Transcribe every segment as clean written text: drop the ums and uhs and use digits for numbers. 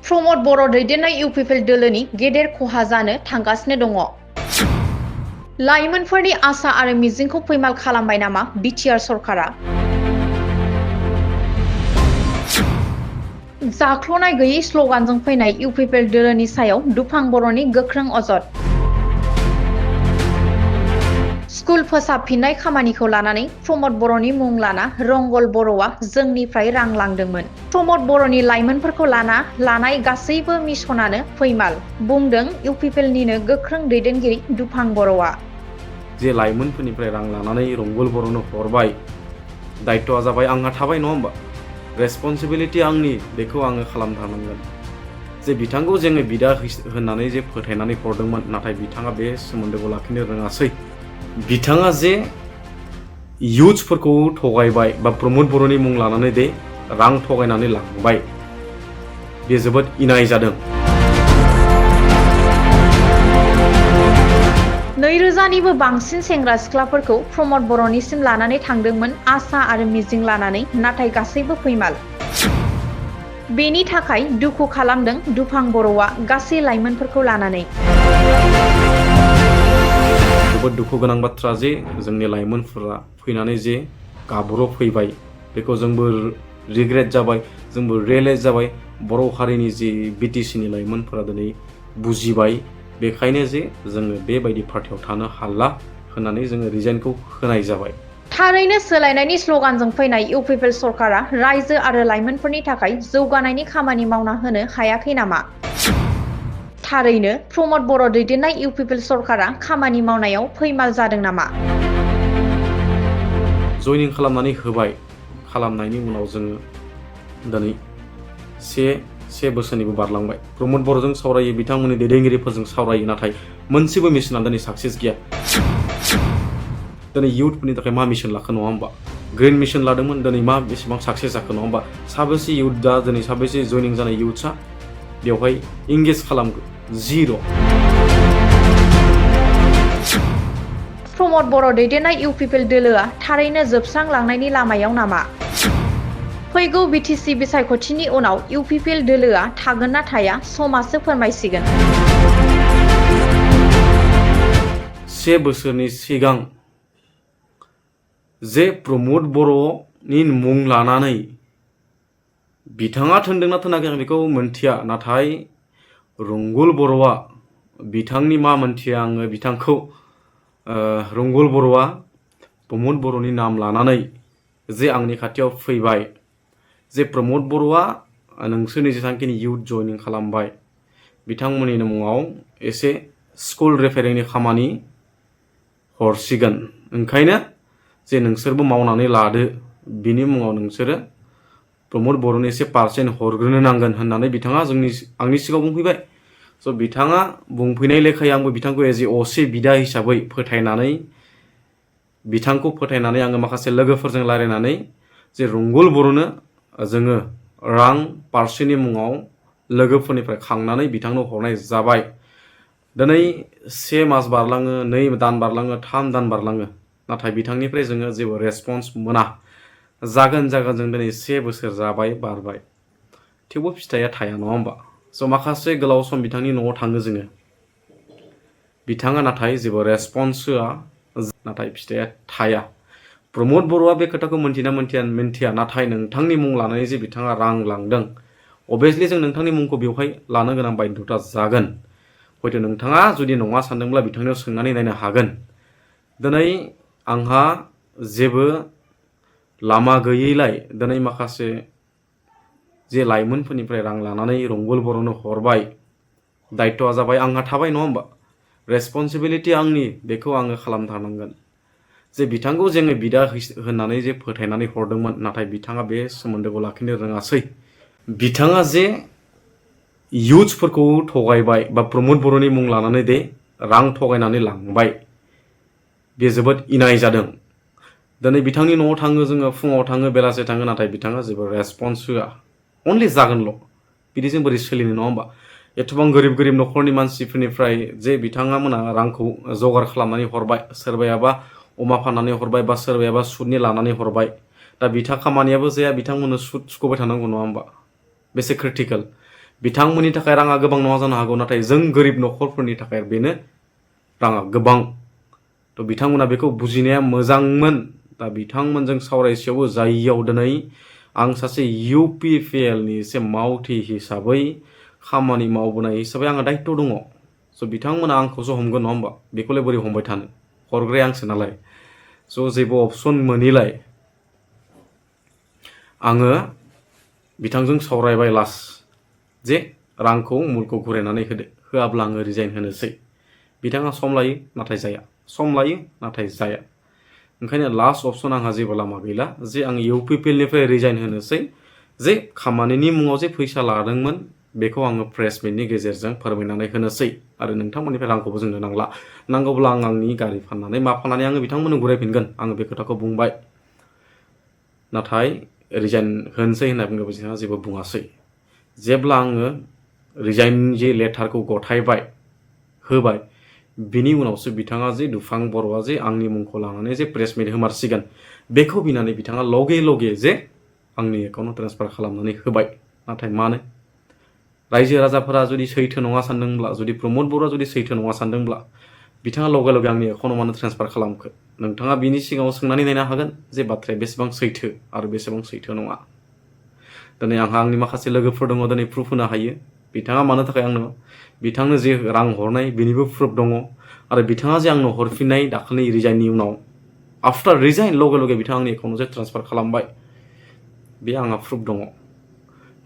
प्रमद बर' दैदेननाय UPPL दोलोनि गेदेर खहा जानो थांगासिनो दङ। लाइमोनफोरनि आसा आरो मिजिंखौ फैमाल खालामबाय नामा बिटिआर सरकारा? जाख्ल'नाय गैयै स्ल'गानजों फैनाय इउपिपिएल दोलोनि सायाव दुफां बर'नि गोख्रों अजद। स्कुल फोसाबफिननाय खामानिखौ लानानै प्रमद बर'नि मुं लाना रंगल बर'आ जोंनिफ्राय रां लांदोंमोन। प्रमद बर'नि लाइमोनफोरखौ लानाय गासैबो मिशनानो फैमाल, बुंदों इउपिपिएलनिनो गोख्रों दैदेनगिरि दुफां बर'आ। जे लाइमोनफोरनिफ्राय रां लानानै रंगल बर'नो हरबाय, दायित्वआ जाबाय आंहा थाबाय नङा होमबा? रेसपन्सिबिलिटि आंनि, बेखौ आङो खालामथारनांगोन। जे बिथांखौ जोङो बिदा होननानै जे फोथायनानै हरदोंमोन, नाथाय बिथाङा बे सोमोन्दोखौ लाखिनो रोङासै। बिथाङा जे इयुथ्सफोरखौ थगायबाय बा प्रमद बर'नि मुं लानानै दे रां थगायनानै लांबाय, बे जोबोद इनाय जादों। 2000निबो बांसिन सेंग्रा सिख्लाफोरखौ प्रमद बर'निसिम लानानै थांदोंमोन आसा आरो मिजिं लानानै, नाथाय गासैबो फैमाल। बेनि थाखाय दुखु खालामदों दुफां बर'आ गासै लाइमोनफोरखौ लानानै। जोबोद दुखु गोनां बाथ्रा जे जोंनि लाइमोनफोरा फैनानै जे गाब्र' फैबाय, बेखौ जोंबो रिग्रेट जाबाय, जोंबो रियेलाइज जाबाय। बर' हारिनि जे बिटिसिनि लाइमोनफोरा दिनै बुजिबाय, बेखायनो जे जोङो बेबायदि पार्टियाव थानो हाला होननानै जोङो रिजाइनखौ होनाय जाबाय। थारैनो सोलायनायनि स्ल'गानजों फैनाय इउपिपिएल सरकारा रायजो आरो लाइमोनफोरनि थाखाय जौगानायनि खामानि मावना होनो हायाखै नामा? थारैनो प्रमद बर' दैदेननाय इउपिपिएल सरकारा खामानि मावनायाव फैमाल जादों नामा? जयनिं खालामनानै होबाय, खालामनायनि उनाव जोङो दिनै से बोसोरनिबो बारलांबाय। प्रमद बर'जों सावरायो, बिथांमोननि दैदेनगिरिफोरजों सावरायो, नाथाय मोनसेबो मिशना दिनै साक्सेस गैया। दिनै इयुथफोरनि थाखाय मा मिशन लाखो नङा होमबा? ग्रिन मिशन लादोंमोन, दिनै मा बेसेबां साक्सेस जाखो नङा होमबा? साबेसे इयुथ दा दिनै साबेसे जयनिं जानाय इयुथ्सआ बेवहाय इंगेज खालामगोन? जिर'। प्रमद बर' दैदेननाय इउपिपिएल दोलोआ थारैनो जोबस्रांलांनायनि लामायाव नामा? फैगौ बिटिसि बिसायख'थिनि उनाव इउपिपिएल दोलोआ थागोन ना थाया, समासो फोरमायसिगोन। 1 बोसोरनि सिगां जे प्रमद बर'नि मुं लानानै बिथाङा थोनदोंना थोनाखै आं बेखौ मोनथिया, नाथाय रंगल बर'आ, बिथांनि मा मोनथिया आङो, बिथांखौ रंगल बर'आ प्रमद बर'नि नाम लानानै जे आंनि खाथियाव फैबाय, जे प्रमद बर'आ नोंसोरनि जेसांखिनि इयुथ जयनिं खालामबाय, बिथांमोननि मुङाव एसे स्कुल रिपेयारिंनि खामानि हरसिगोन, ओंखायनो जे नोंसोरबो मावनानै लादो, बिनि मुङाव नोंसोरो प्रमद बर'नि एसे पार्सेन्ट हरग्रोनो नांगोन होननानै बिथाङा आंनि सिगाङाव बुंफैबाय। स' बिथाङा बुंफैनाय लेखायै आंबो बिथांखौ एज ए असे बिदा हिसाबै बिथांखौ फोथायनानै आङो माखासे लोगोफोरजों रायलायनानै जे रंगल बर'नो जोङो रां पार्सेन्टनि मुङाव लोगोफोरनिफ्राय खांनानै बिथांनो हरनाय जाबाय। दिनै 1 मास बारलाङो, 2 दान बारलाङो, 3 दान बारलाङो, नाथाय बिथांनिफ्राय जोङो जेबो रेसपन्स मोना। जागोन जों दिनै 1 बोसोर जाबाय, बारबाय, थेवबो फिथाइया थाया नङा होमबा? स' माखासे गोलाव सम बिथांनि न'आव थाङो जोङो, बिथाङा नाथाय जेबो रेसपन्स होआ, नाथाय फिथाइया थाया। प्रमद बर'आ बे खोथाखौ मोनथिना मिन्थिया, नाथाय नोंथांनि मुं लानानै जे बिथाङा रां लांदों, अभियासलि जों नोंथांनि मुंखौ बेवहाय लानो गोनां बाध्यता जागोन। हयथ' नोंथाङा जुदि नङा सानदोंब्ला बिथांनियाव सोंनानै नायनो हागोन। दिनै आंहा जेबो लामा गैयैलाय दिनै माखासे जे लाइमोनफोरनिफ्राय रां लानानै रंगल बर'नो हरबाय, दायित्वआ जाबाय आंहा थाबाय नङा होमबा? रेसपन्सिबिलिटि आंनि, बेखौ आङो खालामथारनांगोन। जे बिथांखौ जोङो बिदा होननानै जे फोथायनानै हरदोंमोन, नाथाय बिथाङा बे सोमोन्दोखौ लाखिनो रोङासै। बिथाङा जे इयुथ्सफोरखौ थगायबाय बा प्रमद बर'नि मुं लानानै दे रां थगायनानै लांबाय, बे जोबोद इनाय जादों। दिनै बिथांनि न'आव थाङो जोङो, फुङाव थाङो, बेलासे थाङो, नाथाय बिथाङा जेबो रेसपन्स होआ, अनलि जागोनल'। बिदिजों बोरै सोलिनो नङा होमबा? एथबां गोरिब न'खरनि मानसिफोरनिफ्राय जे बिथांमोना रांखौ जगार खालामनानै हरबाय, सोरबायाबा अमा फाननानै हरबाय, बा सोरबायाबा सुदनि लानानै हरबाय, दा खामानियाबो जाया, बिथांमोननो सुद सुख'बाय थानांगौ नङा होमबा? बेसे क्रिटिकेल। बिथांमोननि थाखाय राङा गोबां नङा जानो हागौ, नाथाय जों गोरिब न'खरफोरनि थाखाय बेनो राङा गोबां। थ' बिथांमोना बेखौ बुजिनाया मोजांमोन। दा बिथांमोनजों सावरायसेयावबो जायियाव दिनै आं सासे UPPL नि एसे मावथि हिसाबै खामानि मावबोनाय हिसाबै आंहा दायित्व दङ। स' बिथांमोना आंखौसो हमगोन नङा होमबा? बेखौलाय बोरै हमबाय थानो? हरग्राया आंसो नालाय। स' जेबो अपसन मोनिलाय आङो बिथांजों सावरायबाय लास्ट जे रांखौ मुलखौ घुरायनानै होदो, होआब्ला आङो रिजाइन होनोसै। बिथाङा सम लायो नाथाय जाया, सम लायो नाथाय जाया। ओंखायनो लास्ट अपसन आंहा जेबो लामा गैला जे आं UPPL निफ्राय रिजाइन होनोसै, जे खामानिनि मुङाव जे फैसा लादोंमोन बेखौ आङो प्रेस मिटनि गेजेरजों फोरमायनानै होनोसै आरो नोंथांमोननिफ्राय रांखौबो जोंनो नांला। नांगौब्ला आं आंनि गारि फाननानै मा फाननानै आङो बिथांमोननो घुरायफिनगोन, आङो बे खोथाखौ बुंबाय। नाथाय रिजाइन होनोसै होनना बुङोब्ला बिथाङा जेबो बुङासै। जेब्ला आङो रिजाइन जे लेटारखौ गथायबाय होबाय, बिनि उनावसो बिथाङा जे दुफां बर'आ जे आंनि मुंखौ लानानै जे प्रेस मिट होमारसिगोन, बेखौ बिनानै बिथाङा लगे लगे जे आंनि एकाउन्टाव ट्रेन्सफार खालामनानै होबाय। नाथाय मानो? रायजो राजाफोरा जुदि सैथो नङा सानदोंब्ला, जुदि प्रमद बर'आ जुदि सैथो नङा सानदोंब्ला बिथाङा लगे लगे आंनि एकाउन्टाव मानो ट्रेन्सफार खालामखो? नोंथाङा बिनि सिगाङाव सोंनानै नायनो हागोन जे बाथ्राया बेसेबां सैथो आरो बेसेबां सैथो नङा। दिनै आंहा आंनि माखासे लोगोफोर दङ, दिनै प्रुफ होनो हायो। बिथाङा मानो थाखाय बिथांनो जे रां हरनाय बेनिबो प्रुफ दङ। आरो बिथाङा जे आंनो हरफिननाय दाखालि रिजाइननि उनाव आफ्टार रिजाइन लगे लगे बिथाङा आंनि एकाउन्टाव जे ट्रेन्सफार खालामबाय, बे आंहा प्रुफ दङ।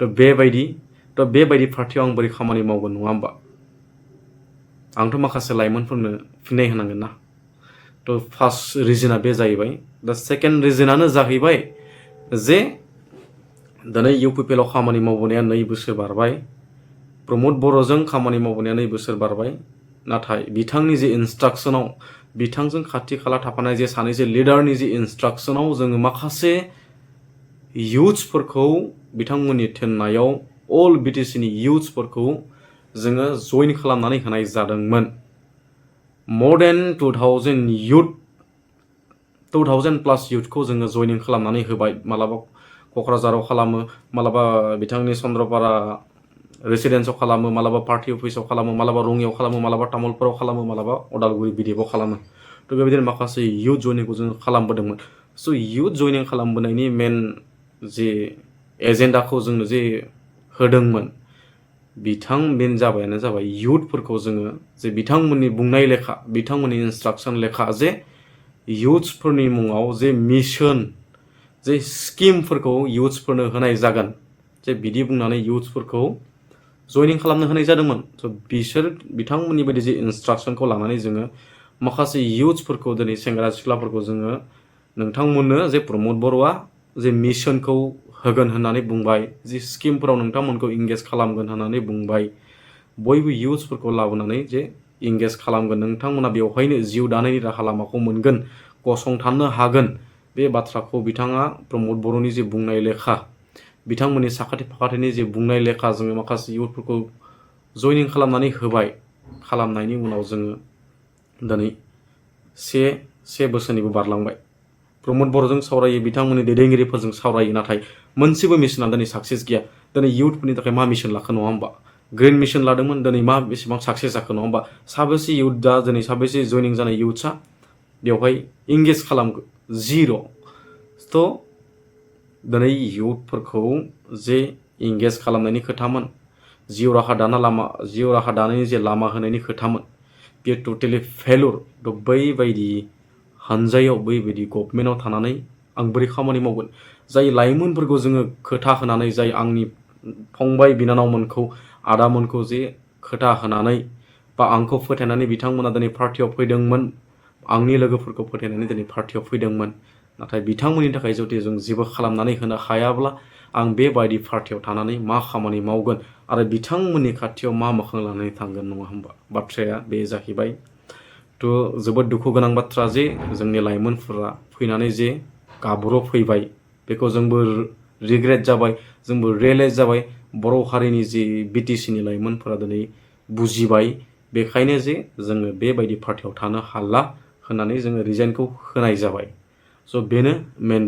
थ' बेबायदि पार्टियाव आं बोरै खामानि मावगोन नङा होमबा? आंथ' माखासे लाइमोनफोरनो फिननाय होनांगोन ना। थ' फार्स्ट रिजोना बे जाहैबाय। दा सेकेन्ड रिजोनानो जाहैबाय जे दिनै UPPL आव खामानि मावबोनाया 2 बोसोर बारबाय, प्रमद बर'जों खामानि मावबोनाया 2 बोसोर बारबाय। नाथाय बिथांनि जे इन्सट्राक्सनाव, बिथांजों खाथि खाला थाफानाय जे सानैसो लिडारनि जे इन्सट्राक्सनाव जोङो माखासे इयुथ्सफोरखौ बिथांमोननि थिननायाव अल BTC नि इयुथ्सफोरखौ जोङो जइन खालामनानै होनाय जादोंमोन। more than 2000 प्लास इयुथखौ जोङो जइनिं खालामनानै होबाय। मालाबा क'क्राझाराव खालामो, मालाबा बिथांनि चन्द्रपारा रेसिडेन्सआव खालामो, मालाबा पार्टी अफिसाव खालामो, मालाबा रङियाव खालामो, मालाबा तामुलपुराव खालामो, मालाबा अदालगुरि बिदिआव खालामो। थ' बेबायदिनो माखासे इयुथ जइनिंखौ जोङो खालामबोदोंमोन। स' इयुथ जइनिं खालामबोनायनि मेन जे एजेन्डाखौ जोंनो जे होदोंमोन, बेनो जाबाय इयुथफोरखौ जोङो जे बिथांमोननि बुंनाय लेखा, बिथांमोननि इन्सट्राक्सन लेखा जे इयुथ्सफोरनि मुङाव जे मिशन, जे स्किमफोरखौ इयुथ्सफोरनो होनाय जागोन, जे बिदि बुंनानै इयुथ्सफोरखौ जइनिं खालामनो होनाय जादोंमोन। स' बिथांमोननि बायदि जे इन्सट्राक्सनखौ लानानै जोङो माखासे इयुथ्सफोरखौ, दिनै सेंग्रा सिख्लाफोरखौ जोङो नोंथांमोननो जे प्रमद बर'आ जे मिशनखौ होगोन होननानै बुंबाय, जे स्किमफोराव नोंथांमोनखौ इंगेज खालामगोन होननानै बुंबाय, बयबो इयुथ्सफोरखौ लाबोनानै जे इंगेज खालामगोन, नोंथांमोना बेवहायनो जिउ दानायनि राहा लामाखौ मोनगोन, गसंथानो हागोन। बे बाथ्राखौ बिथाङा प्रमद बर'नि जे बुंनाय लेखा, बिथांमोननि साखाथि फाखाथिनि जे बुंनाय लेखा जोङो माखासे इयुथफोरखौ जइनिं खालामनानै होबाय। खालामनायनि उनाव जोङो दिनै से बोसोरनिबो बारलांबाय। प्रमद बर'जों सावरायो, बिथांमोननि दैदेनगिरिफोरजों सावरायो, नाथाय मोनसेबो मिशना दिनै साक्सेस गैया। दिनै इयुथफोरनि थाखाय मा मिशन लाखो नङा होमबा? ग्रिन मिशन लादोंमोन, दिनै मा बेसेबां साक्सेस जाखो नङा होमबा? साबेसे इयुथ दा दिनै साबेसे जइनिं जानाय इयुथ्सआ बेवहाय इंगेज खालामखो? 0। थ' दिनै इयुथफोरखौ जे इंगेज खालामनायनि खोथामोन, जिउ राहा दानायनि जे लामा होनायनि खोथामोन, बेयो टटेलि फेलुर। थ' बैबायदि हानजायाव, बैबायदि गभमेन्टआव थानानै आं बोरै खामानि मावगोन? जाय लाइमोनफोरखौ जोङो खोथा होनानै, जाय आंनि फंबाय बिनानावमोनखौ, आदामोनखौ जे खोथा होनानै बा आंखौ फोथायनानै बिथांमोना दिनै पार्टियाव फैदोंमोन, आंनि लोगोफोरखौ फोथायनानै दिनै पार्टियाव फैदोंमोन। नाथाय बिथांमोननि थाखाय जुदि जों जेबो खालामनानै होनो हायाब्ला आं बेबायदि पार्टियाव थानानै मा खामानि मावगोन आरो बिथांमोननि खाथियाव मा मोखां लानानै थांगोन नङा होमबा? बाथ्राया बे जाहैबाय। थ' जोबोद दुखु गोनां बाथ्रा जे जोंनि लाइमोनफोरा फैनानै जे गाब्र' फैबाय, बेखौ जोंबो रिग्रेट जाबाय, जोंबो रियेलाइज जाबाय। बर' हारिनि जे BTC नि लाइमोनफोरा दिनै बुजिबाय, बेखायनो जे जोङो बेबायदि पार्टियाव थानो हाला होननानै जोङो रिजाइनखौ होनाय जाबाय। स' बेनो मेन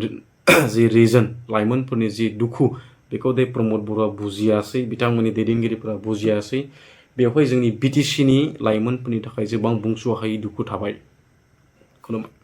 जि रिजन, लाइमोनफोरनि जि दुखु, बेखौ दे प्रमद बर'आ बुजियासै, बिथांमोननि दैदेनगिरिफोरा बुजियासै। बेवहाय जोंनि बिटिसिनि लाइमोनफोरनि थाखाय गोबां बुंस' हायै दुखु थाबाय। खुलुमबाय।